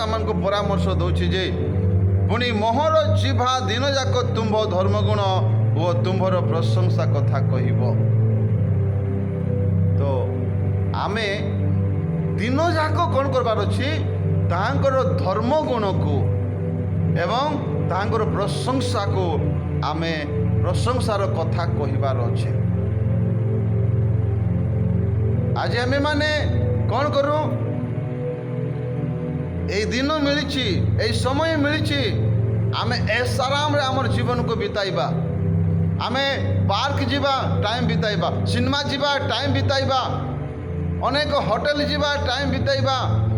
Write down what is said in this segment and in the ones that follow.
ଆମମାନଙ୍କୁ ପରାମର୍ଶ ଦେଉଛି ଯେ, ପୁଣି ମୋହର ଜିଭା ଦିନଯାକ ତୁମ୍ଭ ଧର୍ମଗୁଣ ଓ ତୁମ୍ଭର ପ୍ରଶଂସା କଥା କହିବ। ତ ଆମେ ଦିନଯାକ କ'ଣ କରିବାର ଅଛି? ତାହାଙ୍କର ଧର୍ମଗୁଣକୁ ଏବଂ ତାହାଙ୍କର ପ୍ରଶଂସାକୁ ଆମେ ପ୍ରଶଂସାର କଥା କହିବାର ଅଛି। ଆଜି ଆମେମାନେ କ'ଣ କରୁ? ଏଇ ଦିନ ମିଳିଛି, ଏଇ ସମୟ ମିଳିଛି, ଆମେ ଐଶ ଆରାମରେ ଆମର ଜୀବନକୁ ବିତାଇବା। ଆମେ ପାର୍କ ଯିବା, ଟାଇମ୍ ବିତାଇବା, ସିନେମା ଯିବା, ଟାଇମ୍ ବିତାଇବା, ଅନେକ ହୋଟେଲ ଯିବା, ଟାଇମ୍ ବିତାଇବା,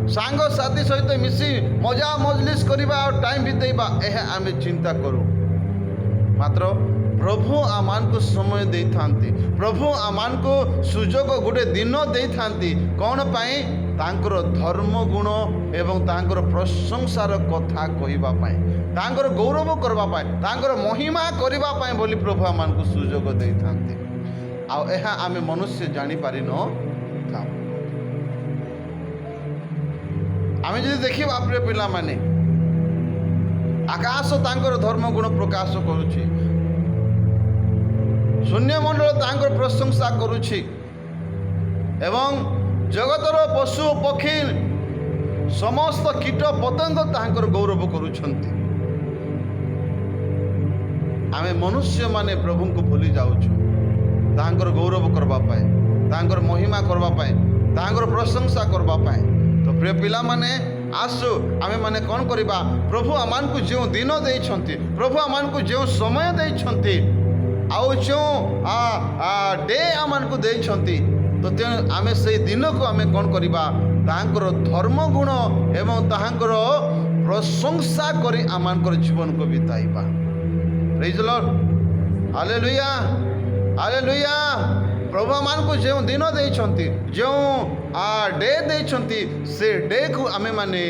ସାଙ୍ଗସାଥି ସହିତ ମିଶି ମଜା ମଜଲିସ କରିବା ଆଉ ଟାଇମ୍ ବିତାଇବା, ଏହା ଆମେ ଚିନ୍ତା କରୁ। ମାତ୍ର ପ୍ରଭୁ ଆମମାନଙ୍କୁ ସମୟ ଦେଇଥାନ୍ତି, ପ୍ରଭୁ ଆମମାନଙ୍କୁ ସୁଯୋଗ ଗୋଟେ ଦିନ ଦେଇଥାନ୍ତି। କ'ଣ ପାଇଁ? ତାଙ୍କର ଧର୍ମ ଗୁଣ ଏବଂ ତାଙ୍କର ପ୍ରଶଂସାର କଥା କହିବା ପାଇଁ, ତାଙ୍କର ଗୌରବ କରିବା ପାଇଁ, ତାଙ୍କର ମହିମା କରିବା ପାଇଁ ବୋଲି ପ୍ରଭୁ ଆମମାନଙ୍କୁ ସୁଯୋଗ ଦେଇଥାନ୍ତି। ଆଉ ଏହା ଆମେ ମନୁଷ୍ୟ ଜାଣିପାରିନଥାଉ। ଆମେ ଯଦି ଦେଖିବା, ପ୍ରିୟ ପିଲାମାନେ, ଆକାଶ ତାଙ୍କର ଧର୍ମଗୁଣ ପ୍ରକାଶ କରୁଛି, ଶୂନ୍ୟମଣ୍ଡଳ ତାଙ୍କର ପ୍ରଶଂସା କରୁଛି ଏବଂ ଜଗତର ପଶୁ ପକ୍ଷୀ, ସମସ୍ତ କୀଟ ପତଙ୍ଗ ତାହାଙ୍କର ଗୌରବ କରୁଛନ୍ତି। ଆମେ ମନୁଷ୍ୟମାନେ ପ୍ରଭୁଙ୍କୁ ଭୁଲି ଯାଉଛୁ। ତାହାଙ୍କର ଗୌରବ କରିବା ପାଇଁ, ତାହାଙ୍କର ମହିମା କରିବା ପାଇଁ, ତାହାଙ୍କର ପ୍ରଶଂସା କରିବା ପାଇଁ। ତ ପ୍ରିୟ ପିଲାମାନେ, ଆସୁ ଆମେମାନେ କ'ଣ କରିବା? ପ୍ରଭୁ ଆମମାନଙ୍କୁ ଯେଉଁ ଦିନ ଦେଇଛନ୍ତି, ପ୍ରଭୁ ଆମମାନଙ୍କୁ ଯେଉଁ ସମୟ ଦେଇଛନ୍ତି ଆଉ ଯେଉଁ ଡେ ଆମମାନଙ୍କୁ ଦେଇଛନ୍ତି, ତ ତେଣୁ ଆମେ ସେଇ ଦିନକୁ ଆମେ କ'ଣ କରିବା? ତାହାଙ୍କର ଧର୍ମଗୁଣ ଏବଂ ତାହାଙ୍କର ପ୍ରଶଂସା କରି ଆମମାନଙ୍କର ଜୀବନକୁ ବିତାଇବା। ପ୍ରେଜ୍ ଲର୍ଡ, ହାଲେଲୁୟା, ହାଲେଲୁୟା। ପ୍ରଭୁ ଆମମାନଙ୍କୁ ଯେଉଁ ଦିନ ଦେଇଛନ୍ତି, ଯେଉଁ ଡେ ଦେଇଛନ୍ତି, ସେ ଡେକୁ ଆମେମାନେ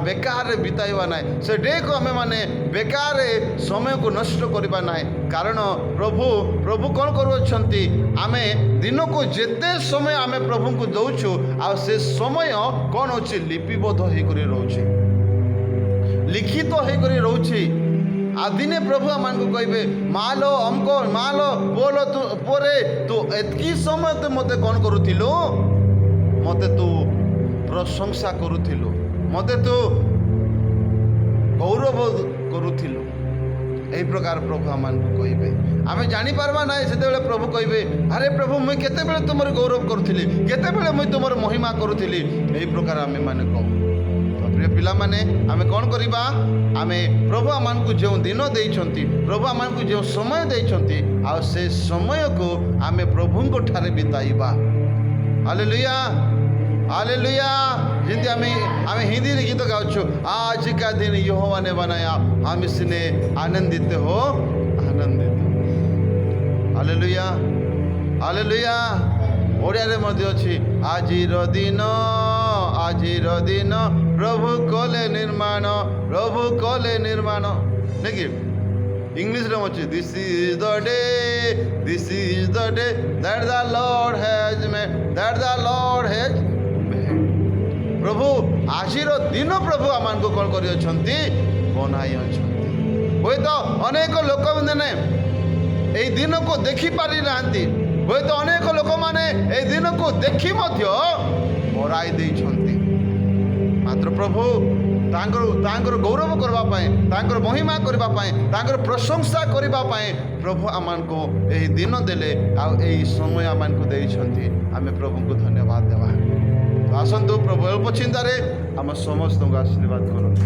ବେକାରରେ ବିତାଇବା ନାହିଁ। ସେ ଡେକୁ ଆମେମାନେ ବେକାରରେ ସମୟକୁ ନଷ୍ଟ କରିବା ନାହିଁ। କାରଣ ପ୍ରଭୁ କ'ଣ କରୁଅଛନ୍ତି? ଆମେ ଦିନକୁ ଯେତେ ସମୟ ଆମେ ପ୍ରଭୁଙ୍କୁ ଦେଉଛୁ, ଆଉ ସେ ସମୟ କ'ଣ ହେଉଛି? ଲିପିବଦ୍ଧ ହେଇକରି ରହୁଛି, ଲିଖିତ ହେଇକରି ରହୁଛି। ଆଉ ଦିନେ ପ୍ରଭୁ ଆମମାନଙ୍କୁ କହିବେ, ମାଲୋ ଅମକ, ମାଲୋ ପୁଅଲୋ, ତୁ ପୁଅରେ, ତୁ ଏତିକି ସମୟ ତୁ ମୋତେ କ'ଣ କରୁଥିଲୁ? ମୋତେ ତୁ ପ୍ରଶଂସା କରୁଥିଲୁ, ମୋତେ ତୁ ଗୌରବ କରୁଥିଲୁ। ଏହି ପ୍ରକାର ପ୍ରଭୁ ଆମମାନଙ୍କୁ କହିବେ। ଆମେ ଜାଣିପାରବା ନାହିଁ। ସେତେବେଳେ ପ୍ରଭୁ କହିବେ, ଆରେ ପ୍ରଭୁ, ମୁଇଁ କେତେବେଳେ ତୁମର ଗୌରବ କରୁଥିଲି? କେତେବେଳେ ମୁଇଁ ତୁମର ମହିମା କରୁଥିଲି? ଏହି ପ୍ରକାର ଆମେମାନେ କହୁ। ତ ପ୍ରିୟ ପିଲାମାନେ, ଆମେ କ'ଣ କରିବା? ଆମେ ପ୍ରଭୁ ଆମମାନଙ୍କୁ ଯେଉଁ ଦିନ ଦେଇଛନ୍ତି, ପ୍ରଭୁ ଆମମାନଙ୍କୁ ଯେଉଁ ସମୟ ଦେଇଛନ୍ତି, ଆଉ ସେ ସମୟକୁ ଆମେ ପ୍ରଭୁଙ୍କ ଠାରେ ବିତାଇବା। Hallelujah, hallelujah. ଯେମିତି ଆମେ ହିନ୍ଦୀରେ ଗୀତ ଗାଉଛୁ, आज का दिन यहोवा ने बनाया, हम इसमें आनंदित हो आनंदित हो। Hallelujah, hallelujah. ଓଡ଼ିଆରେ ମଧ୍ୟ ଅଛି, ଆଜିର ଦିନ, ଆଜିର ଦିନ ପ୍ରଭୁ କଲେ ନିର୍ମାଣ, ପ୍ରଭୁ କଲେ ନିର୍ମାଣ, ନାଇଁ କି? ଇଂଲିଶରେ ଅଛି, "This is the day, this is the day that the Lord has made, that the Lord has made." ପ୍ରଭୁ ଆଜିର ଦିନ ପ୍ରଭୁ ଆମମାନଙ୍କୁ କ'ଣ କରିଅଛନ୍ତି? ବନାଇ ଅଛନ୍ତି। ହୁଏତ ଅନେକ ଲୋକମାନେ ଏଇ ଦିନକୁ ଦେଖିପାରି ନାହାନ୍ତି। ହୁଏତ ଅନେକ ଲୋକମାନେ ଏଇ ଦିନକୁ ଦେଖି ମଧ୍ୟ ହରାଇ ଦେଇଛନ୍ତି। ମାତ୍ର ପ୍ରଭୁ ତାଙ୍କର ଗୌରବ କରିବା ପାଇଁ, ତାଙ୍କର ମହିମା କରିବା ପାଇଁ, ତାଙ୍କର ପ୍ରଶଂସା କରିବା ପାଇଁ ପ୍ରଭୁ ଆମମାନଙ୍କୁ ଏହି ଦିନ ଦେଲେ ଆଉ ଏହି ସମୟ ଆମମାନଙ୍କୁ ଦେଇଛନ୍ତି। ଆମେ ପ୍ରଭୁଙ୍କୁ ଧନ୍ୟବାଦ ଦେବା। ତ ଆସନ୍ତୁ, ପ୍ରଭୁ ଅଳ୍ପ ଚିନ୍ତାରେ ଆମ ସମସ୍ତଙ୍କୁ ଆଶୀର୍ବାଦ କରନ୍ତୁ।